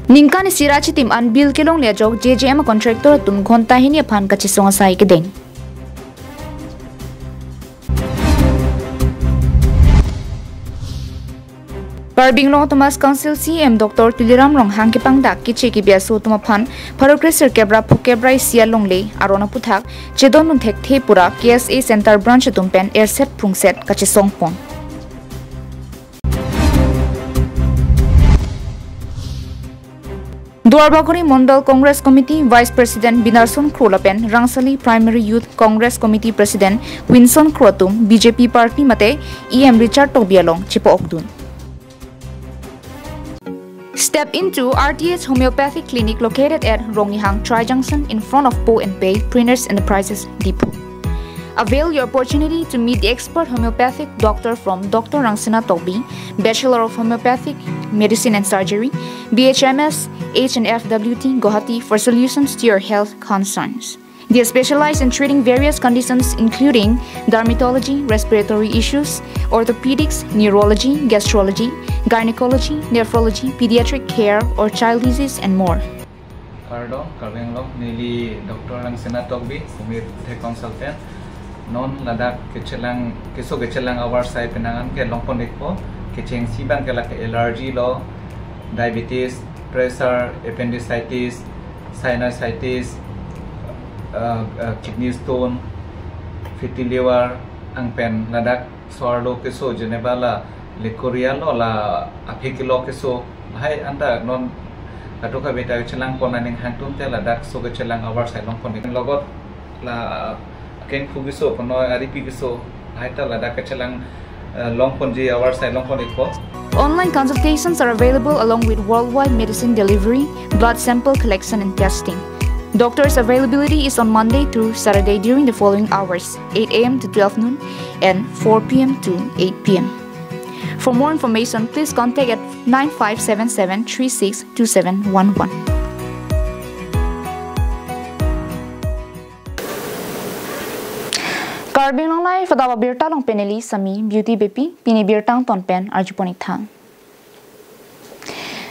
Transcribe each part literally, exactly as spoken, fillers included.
Ningkan isi ra chitim an bill kelongle ajok J J M contractor atum ghonta hini aphan kachesong asai kedeng. Karbi Anglong Autonomous Council C E M Doctor Tuliram Ronghang kepangdak keche kebi aso atum aphan pharo kresirkep ra phokep ra isi alongle aron aputhak chedondun thekthe pura K S A Center Branch atum pen erset phungset kachesong pon. Duarbagori Mondal Congress Committee Vice President Binarson Kro lapen Rangsali Primary Youth Congress Committee President Winson Kro atum B J P party mate E M Richard Tokbi along chepo-okdun. Step into R T H Homeopathic Clinic located at Ronghang Tri Junction in front of Po and Pei Printers Enterprises Diphu. Avail your opportunity to meet the expert homeopathic doctor from Doctor Rangsina Tokbi, Bachelor of Homeopathic Medicine and Surgery, B H M S, H and F W T, Guwahati for solutions to your health concerns. They specialize in treating various conditions including dermatology, respiratory issues, orthopedics, neurology, gastrology, gynecology, nephrology, pediatric care, or child disease, and more. Kardom, Karbi Anglong, neli Doctor Rangsina Tokbi, Kumir Thek Consultant. Non ladak kechelang, keso kechelang avarsai penang an kelong pon-ikpo, kechengsi abang ke lake allergy lo, diabetes, pressure, appendicitis, sinusitis, uh, uh, kidney stone, fatty liver, angpen ladak so-arlo keso jeneba la leukorrhea lo la aphi kilo keso lahai anta non kadokave ta chelang pon aning hangtum te ladak so kechelang avarsai long pon-ik logot la akengphu keso kono aripi keso lahai ta ladak kechelang, eh, long ponji avarsai long pon-ikpo. Online consultations are available along with worldwide medicine delivery, blood sample collection and testing. Doctor's availability is on Monday through Saturday during the following hours, eight A M to twelve noon and four P M to eight P M. For more information, please contact at nine five seven seven three six two seven one one. Karbi Anglong Live adap abirta along pen neli Sami Beauty Beypi, pini birta angton pen arju pon-ik tha.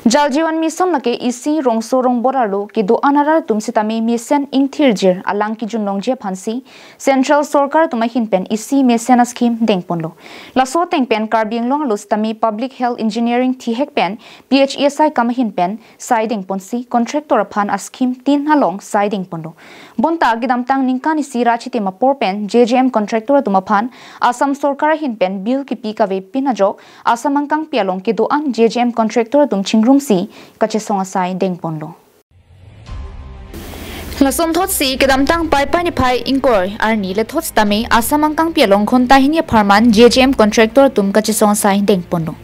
Jal Jeevan Mission lake isi rongso rongbor arlo kedo-an arat atum sitame mesen ingthirjir alang kejun longji aphansi Central Sorkar atum ahin pen isi mesen a-scheme dengponlo. Laso ateng pen Karbi Anglong arlo sitame Public Health Engineering thihek pen P H E asai akam ahin pen sai dengponsi contractor aphan a-scheme tin along sai dengponlo. Bonta kedamtang ningkan isi ra chitim apor pen J J M contractor atum aphan Assam Sorkar ahin pen bill kipi kavepin ajok Assam angkangpi along kedo-an J J M contractor atum chingrumsi kachesong asai dengponlo. Lasonthotsi kedamtang Paipai niphai ingkoi arni lethot sitame Assam angkangpi along ghonta hini apharman J J M contractor atum kachesong asai dengponlo.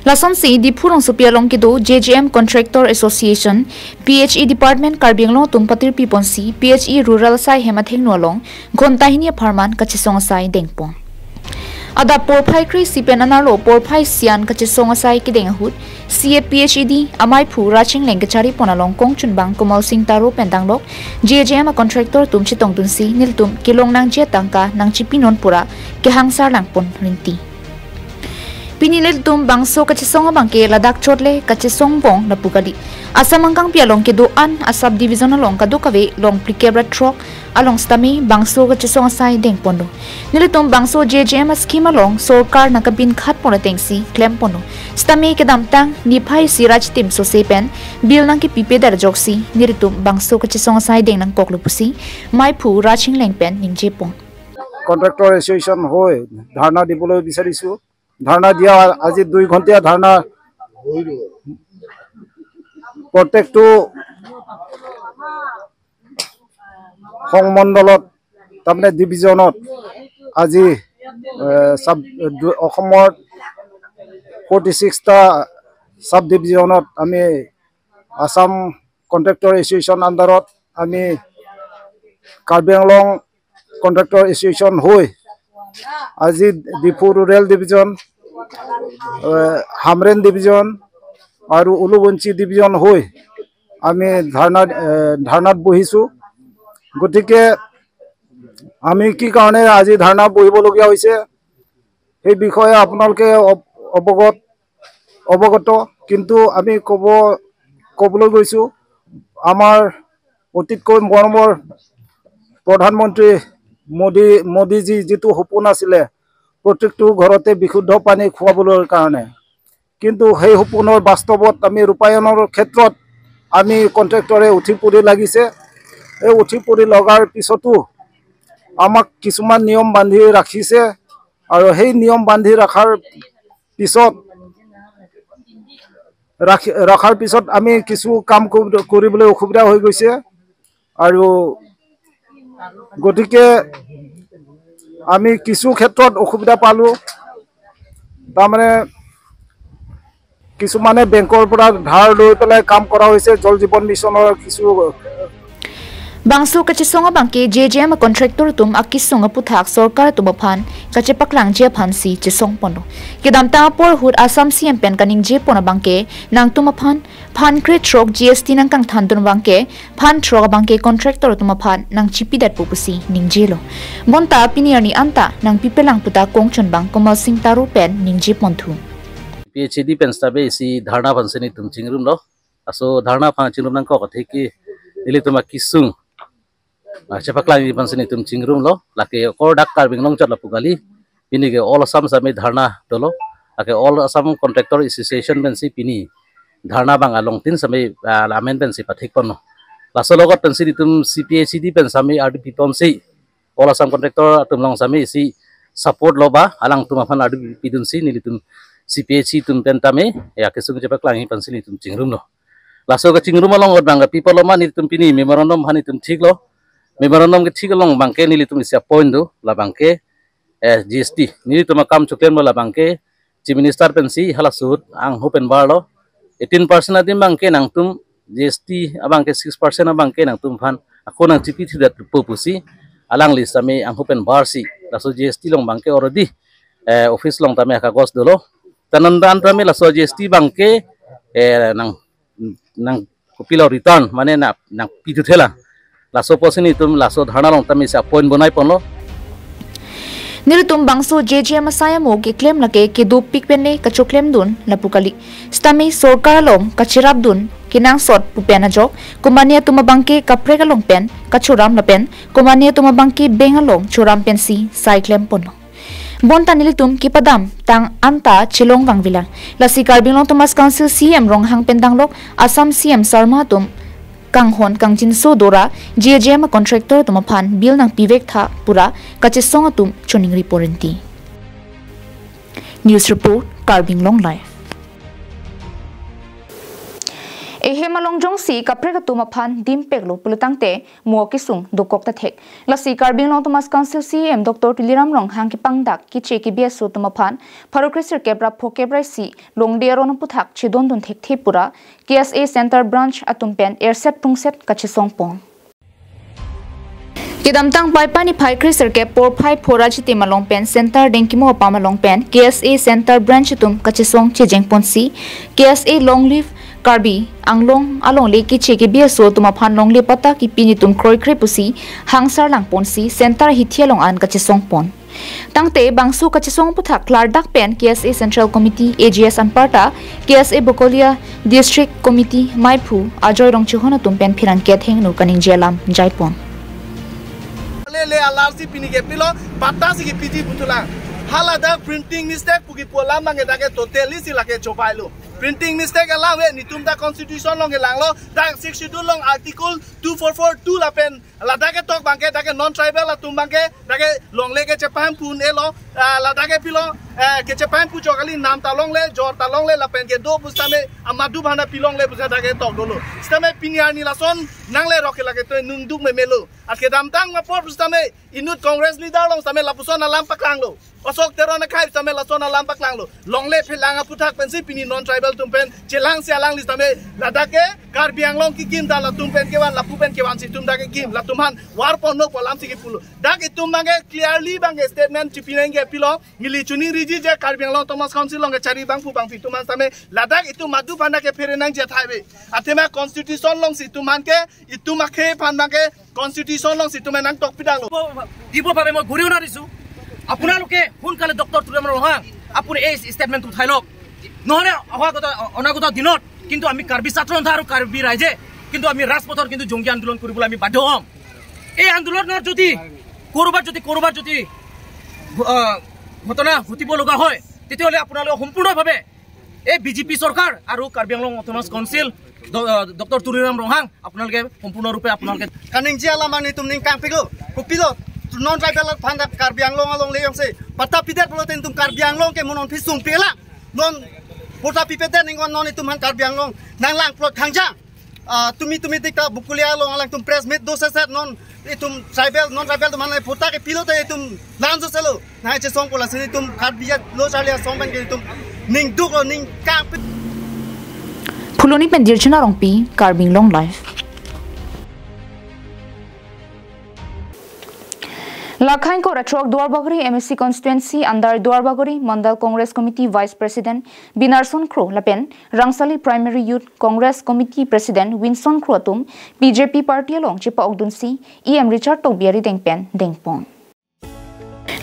Lasonsi Diphu rongsopi along kedo J J M Contractor Association, P H E Department Karbi Anglong atum patirpi ponsi P H E Rural asai hem athengno along ghonta hini apharman kachesong asai dengpon. Adap porphai kre-isi pen anerlo porphai isi an kachesong asai kedeng ahut C A P H E D amaiphu Rachingleng kechari pon along kongchunbang Komal Singh Taro pen danglok J J M a-contractor atum chetongdunsi nelitum kelong nangji atangka nangchipinon pura kehangsar langpon rinti. Pini nelitum bangso kachesong abangke ladak chotle kachesong bong lapu kali. Assam angkangpi along kedo-an a-sub division along kadokave long phlikep ra throk along sitame bangso kachesong asai dengponlo. Nelitum bangso J J M a-scheme along sorkar nangkabin khat pon atengsi klemponlo. Sitame kedamtang niphai isi ra chitim sose pen bill nangkipipedet ajoksi nelitum bangso kachesong asai deng nangkoklo pusi maiphu Rachingleng pen ningjepon. Contractor association হৈ ধৰ্ণা দিবলৈ বিচাৰিছোঁ। ধৰ্ণা দিয়া আজি দুই ঘণ্টীয়া ধৰ্ণা। প্ৰত্যেকটো সংমণ্ডলত, তাৰমানে ডিভিজনত আজি, এ, চাব-, দু-, অসমৰ ফৰ্টি ছিক্সটা চাব ডিভিজনত আমি আছাম কণ্ট্ৰেক্টৰ এছ'চিয়েশ্যন আণ্ডাৰত আমি কাৰ্বি আংলং কণ্ট্ৰেক্টৰ এছ'চিয়েশ্যন হৈ আজি ডিফু ৰুৰেল ডিভিজন, এ, হামৰেণ ডিভিজন আৰু উলুবঞ্চি ডিভিজন হৈ আমি ধৰ্ণা, এ, ধৰ্ণাত বহিছোঁ। গতিকে আমি কি কাৰণে আজি ধৰ্ণা বহিবলগীয়া হৈছে, সেই বিষয়ে আপোনালোকে অৱ-, অৱগত, অৱগত। কিন্তু আমি ক'ব ক'বলৈ গৈছোঁ, আমাৰ অতিতকৈ মৰমৰ প্ৰধানমন্ত্ৰী মোদী, মোদীজী যিটো সপোন আছিলে, প্ৰত্যেকটো ঘৰতে বিশুদ্ধ পানী খুৱাবলৈ কাৰণে, কিন্তু সেই সপোনৰ বাস্তৱত আমি ৰূপায়ণৰ ক্ষেত্ৰত আমি কণ্ট্ৰেক্টৰে উঠি পৰি লাগিছে। এই উঠি পৰি লগাৰ পিছতো আমাক কিছুমান নিয়ম বান্ধি ৰাখিছে আৰু সেই নিয়ম বান্ধি ৰখাৰ পিছত, ৰাখি-, ৰখাৰ পিছত আমি কিছু কাম কৰিব-, কৰিবলৈ অসুবিধা হৈ গৈছে আৰু গতিকে আমি কিছু ক্ষেত্ৰত অসুবিধা পালোঁ। তাৰমানে কিছুমানে বেংকৰ পৰা ধাৰ লৈ পেলাই কাম কৰা হৈছে জল জীৱন মিছনৰ কিছু। Bangso kachesong abangke J J M a contractor atum akesung aputhak sorkar atum aphan kachepaklangji aphansi chesongponlo. Kedamtang apor ahut Assam C M pen kaningjepon abangke nangtum aphan phan krethrok G S T nangkangthandun abangke phan throk abangke contractor atum aphan nangchipidetpo pusi ningjelo. Bonta pini arni anta nangpipelang puta kongchon abang Komal Singh Taro pen ningjeponthu. P H E D pen seta be isi dharna aphansi nelitum chingrumlo. Laso dharna aphan chingrum nangkok atheke nelitum akesung, ah, chepaklangji aphansi nelitum chingrumlo. Lake okor dak Karbi Anglong chot lapu kali. Pini ke All Assam seta me dharna dolo. Lake All Assam Contractor Association pensi pini dharna abang alongtin seta me, ah, amen pensi pathikponlo. Laso logot pensi nelitum C P H E D pen seta me ardi piponsi All Assam Contractor atum along seta me isi support lo ba, alangtum aphan ardi pidunsi nelitum C P H E atum pen seta me, ya, kesung chepaklangji aphansi nelitum chingrumlo. Laso kachingrum along abang kapi pulo ma nelitum pini memorandum aphan nelitum thiklo. Memorandum kethik along abangke nelitum isi a-point do, labangke, eh, G S T. Nelitum akam choklemlo labangke Chief Minister pensi halaso ahut angho pen barlo. Eighteen percent adim abangke nangtum G S T abangke six percent abangke nangtum aphan ako nangchipithudetpo pusi alangli seta me angho pen barsi. Laso G S T along abangke already, eh, office along seta me akagos dolo. Tanandan seta me laso G S T abangke, eh, nang nang kopilo return, mane na, nangpithuthelang. Laso apotsi nelitum laso dharna along seta me isi a-point bonaiponlo. Nelitum bangso J J M asai amo keklem lake kedopik pen le kachoklemdun lapu kali. Seta me sorkar along kacherapdun kenangsot pu pen ajok, komane atum abangke kaprek along pen kachoram lapen komane atum abangke bank along choram pensi sai klemponlo. Bonta nelitum kepadamtang anta chelong vangvelang. Lasi Karbi Anglong Autonomous Council C E M Ronghang pen danglok Assam C E M Sarma atum kanghon kangjinso dora J J M a contractor atum aphan bill nangpivek tha pu ra kachesong atum choningri porenti. News report, Karbi Anglong Live. Ehem along jongsi kaprek atum aphan dimpeklo pulotangte mo kesung dokok ta thek. Lasi Karbi Anglong Autonomous Council C E M Doctor Tuliram Ronghang kepangdak keche kebi aso atum aphan pharo kresirkep ra phokep ra isi longdi aron aputhak chedondun thekthe pu ra K S A Center Branch atum pen erset prungset kachesongpon. Kedamtang Paipai niphai kresirkep porphai phora chitim along pen Center Dengkimo apam along pen K S A Center Branch atum kachesong chejengponsi K S A Long Live Karbi Anglong alongle keche kebi aso atum aphan longle patta kipi netum kroikre pusi hangsar langponsi center hithi along an kachesongpon. Tangte bangso kachesong aputhak klardak pen K S A Central Committee A G S anparta K S A Bokolia District Committee maiphu Ajoy Rongchehon atum pen pherangke athengno kaningje alam jaipon. Le le alarsi pini ke pilo, patta si kepiji putulang. Hala dak printing mistake pu kipu alam abang ke dak ke totally si lake chobailo. Printing mistake alam ave, netum ta constitution along kelanglo, dak Sixth Schedule along article two four four two lapen ladak ketok abang ke dak ke non tribal atum abang ke dak ke longle kechepahemphu un-elo, ah, ladak ke pilo, eh, kechepahemphu chok kali, nam ta longle, jor ta longle, lapen kedo pusitame amadu bhana pilongle pusi dak ketok dolo. Sitame pini arni lason nanglerok ke lake to nungduk memelo. At kedamtang apor pusitame inut Congress leader along sitame lapuson alam paklanglo. Ashok Teron akhei sitame lason alam paklanglo. Longle phelang aputhak pensi pini non tribal atum pen chelangsi alangli sitame ladak ke Karbi Anglong kikim ta latum pen kevan, lapu pen kevansi itum dak kekim, latum aphan varponlo pu alamsi kipulo. Dak itum abang ke clearly abang ke statement chipi nangji ke pilo, neli choningriji je Karbi Anglong Autonomous Council along kechari abangphu abangphi atum aphan sitame ladak itum madu bhana kephere nangji athai ave. Athema constitution alongsi itum aphan ke, itum akhei aphan abang ke constitution alongsi itum nangtokpidaklo. দিবৰ বাবে মই গুৰি অনা দিছোঁ। আপোনালোকে সোনকালে ডক্টৰ তুলিৰাম ৰংহাং, আপুনি এই ষ্টেটমেণ্টটো উঠাই লওক, নহ'লে অহাগত, অনাগত দিনত কিন্তু আমি কাৰ্বি ছাত্ৰ সন্থা আৰু কাৰ্বি ৰাইজে কিন্তু আমি ৰাজপথত কিন্তু জংগী আন্দোলন কৰিবলৈ আমি বাধ্য হ'ম। এই আন্দোলনৰ যদি ক'ৰবাত যদি ক'ৰবাত যদি আহ, ঘটনা ঘটিব লগা হয়, তেতিয়াহ'লে আপোনালোকে সম্পূৰ্ণভাৱে এই বিজেপি চৰকাৰ আৰু কাৰ্বি আংলং অট'নমাছ কাউন্সিল ড- আহ, ডক্টৰ তুলিৰাম ৰংহাং আপোনালোকে সম্পূৰ্ণৰূপে আপোনালোকে Kaningje alam an itum ning kangpiklo, kopilo, non tribal aphan dak Karbi Anglong along le yongse patta pidet pulote itum Karbi Anglong ke mo non phi sungpiklang, non patta pipedet ning non itum aphan Karbi Anglong nang langplot khangjang. Ah, tumi tumi tik ta Bokolia along alangtum press meet do seset non itum tribal non tribal atum aphan patta ke pilote itum lan jo selo. Nai chesong kola sini itum Karbi lo charli asong pen ke itum ning duk lo ning kangpik. Phuloni pen Dirchana Rongpi, Karbi Anglong Live. Lakhain kora throk Duarbagori M A C constituency under Duarbagori Mandal Congress Committee Vice President Binarson Kro lapen Rangsali Primary Youth Congress Committee President Winson Kro atum B J P party along chepa-okdunsi E M Richard Tokbi arideng pen dengpon.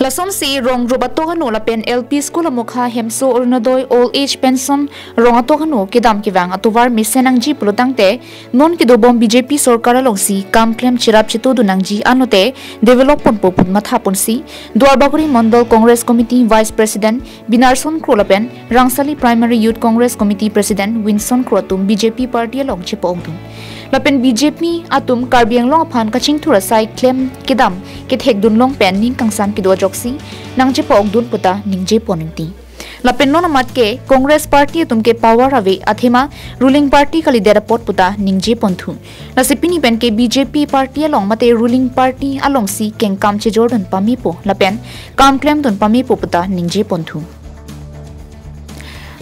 Lasonsi rong rup atok ano lapen L P school amokha hemso Orunodoi old age pension rong atok ano kedam kevang atovar mesen nangji pulotangte non kedobom B J P sorkar alongsi kam klem cherap chetudun nangji anote develop ponpo pu mathaponsi Duarbagori Mandal Congress Committee Vice President Binarson Kro lapen Rangsali Primary Youth Congress Committee President Winson Kro atum B J P party along chepa-okdun. Lapen B J P atum Karbi Anglong aphan kachingthur asai klem kedam kethekdun long pen ning kangsam kedo ajoksi nangchepa-okdun puta ningje pon ingti. Lapen non amat ke Congress party atum ke power ave athema ruling party kalidet apot puta ningje ponthu. Lasi pini pen ke B J P party along mate ruling party alongsi kengkam chejordun pamepo lapen kam klemdun pamepo puta ningje ponthu.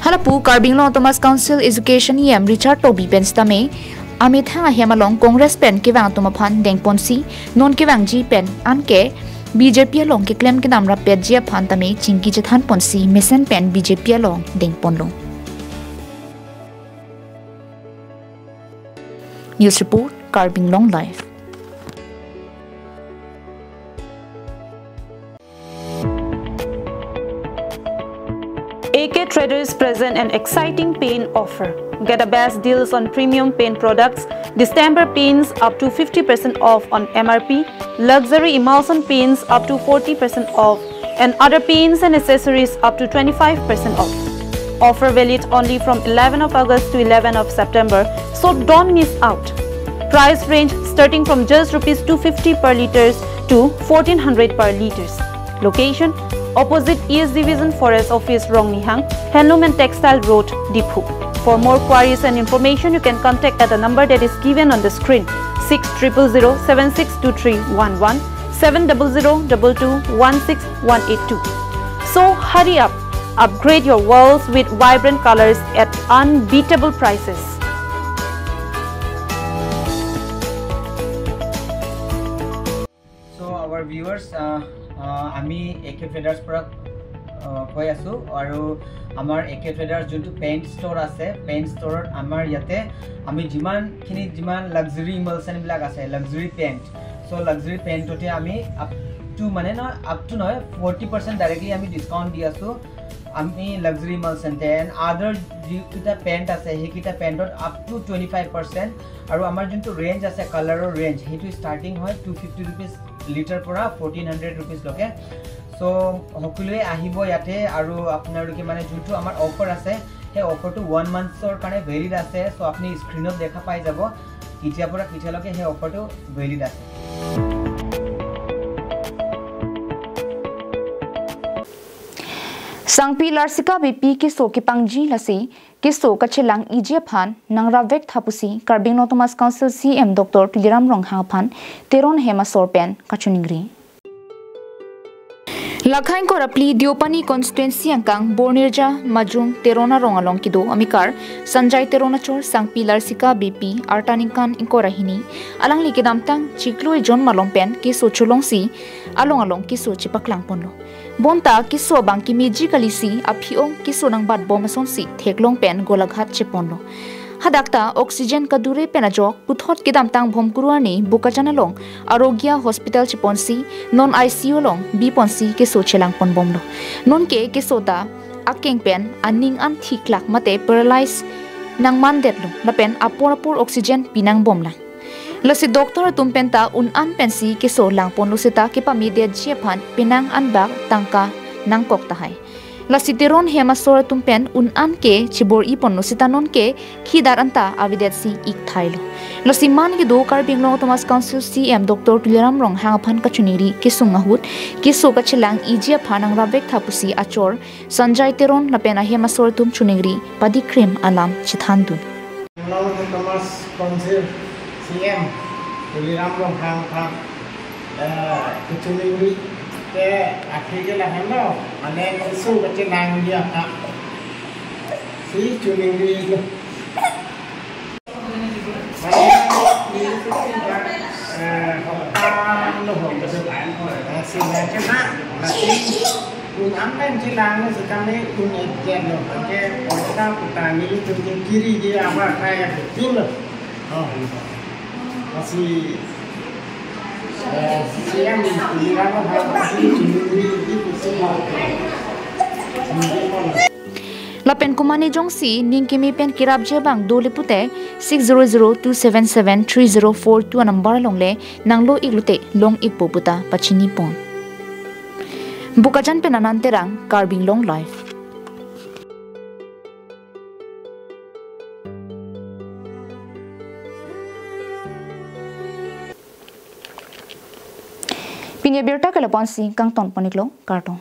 Halapu Karbi Anglong Autonomous Council Education E M Richard Tokbi pen sitame amethang ahem along Congress pen kevang atum aphan dengponsi non kevangji pen anke B J P along keklem kedam rappetji aphan tame chingki chethanponsi mesen pen B J P along dengponlo. News report, Karbi Anglong Live. A K Traders present an exciting paint offer. Get the best deals on premium paint products, distemper paints up to fifty percent off on M R P, luxury emulsion paints up to forty percent off, and other paints and accessories up to twenty-five percent off. Offer valid only from eleven of August to eleven of September, so don't miss out. Price range starting from just rupees two fifty per liters to fourteen hundred per liters. Location, opposite East Division Forest Office, Rongnihang, Handloom and Textile Road, Diphu. For more queries and information, you can contact at the number that is given on the screen, six triple zero seven six two three one one, seven double zero double two one six one eight two. So hurry up, upgrade your walls with vibrant colors at unbeatable prices. So our viewers, আহ, আহ, আমি এ কে ট্ৰেডাৰ্ছ পৰা, আহ, কৈ আছোঁ আৰু আমাৰ এ কে ট্ৰেডাৰ্ছ যোনটো paint store আছে, পেইণ্ট ষ্ট'ৰত আমাৰ ইয়াতে আমি যিমানখিনি যিমান লাক্সাৰী ইমালচনবিলাক আছে, লাক্সাৰী পেইণ্ট, চ' লাক্সাৰী পেইণ্টতে আমি আপ টু মানে নহয়, আপ টু নহয়, ফৰ্টি পাৰ্চেণ্ট ডাইৰেক্টলি আমি ডিছকাউণ্ট দি আছোঁ। আমি লাক্সাৰী ইমালচন এণ্ড আদাৰ যিকেইটা পেইণ্ট আছে, সেইকেইটা পেইণ্টত up to twenty five percent. আৰু আমাৰ যোনটো ৰেঞ্জ আছে, কালাৰৰ ৰেঞ্জ, সেইটো ষ্টাৰ্টিং হয় টু ফিফটি ৰুপিজ লিটাৰ পৰা ফৰ্টিন হাণ্ড্ৰেড ৰুপিজলৈকে। চ' সকলোৱে আহিব ইয়াতে আৰু আপোনালোকে মানে যোনটো আমাৰ অফাৰ আছে, সেই অফাৰটো ওৱান মান্থছৰ কাৰণে ভেলিড আছে। চ' আপুনি স্ক্ৰীণত দেখা পাই যাব কেতিয়াৰ পৰা কেতিয়ালৈকে সেই অফাৰটো ভেলিড আছে। Sangpi Larsika Beypi keso kepangji lasi keso kachelang-iji aphan nangrapvek tha pusi Karbi Anglong Autonomous Council C E M Doctor Tuliram Ronghang aphan Teron ahem asor pen kachiningri. Lakhain kora phli Deopani constituency angkang Bornirja Majung Teron arong along kedo amekar Sanjai Teron achor Sangpi Larsika Beypi arta ningkan ingkoi ra hini, alangli kedamtang chiklo ejon malom pen keso cholongsi along along keso chepaklang ponlo. Bonta keso abang kemeji kalisi aphi-ong keso nangbatbom asonsi theklong pen golaghat cheponlo. Hadak ta oxygen kadure pen ajok puthot kedamtang Bhomkuru arni Bokajan along Arogya Hospital cheponsi non I C U along biponsi keso chelang ponbomlo. Nonke keso ta akeng pen aning an thiklak mate paralyze nangmandetlo lapen apor apor oxygen pinangbomlang. Lasi doctor atum penta un-an pensi keso langponlo seta kepamedetji aphan penang anbak tangka nangkok tahai. Lasi Teron hem asor atum pen un-an ke chibor-iponlo seta nonke khidar anta avedetsi ikthailo. Lasi man kedo Karbi Anglong Autonomous Council C E M Doctor Tuliram Ronghang aphan kachiningri kesung ahut keso kachelang-iji aphan nangrapvek tha pusi achor Sanjay Teron lapen ahem asor atum chiningri padikrim alam chethandun. Anglong Autonomous Council C E M Tuliram Ronghang aphan, eh, kachiningri ke aphi ke lahenlo, mane keso kachelangji aphan si chiningri lo. Mane, eh, hokta lo ho, eh, si na chena, lasi un-an pen chelang lo, sekami un-an ejek lo, ke poisa putani lo, ke kiri dia apa kaya betul lo. Oh. Lasi, eh, C E M Tuliram Ronghang, lasi chiningri di kusi lo. Lapen komatne jongsi ning keme pen kerapji abang dole pute six zero zero two seven seven three zero four two anumber alongle nanglo-iklote long-ikpo puta pachinipon. Bokajan pen Anand Terang, Karbi Anglong Live. Pini abirta ke lapu-ansi kangtonpon-iklo, kardom.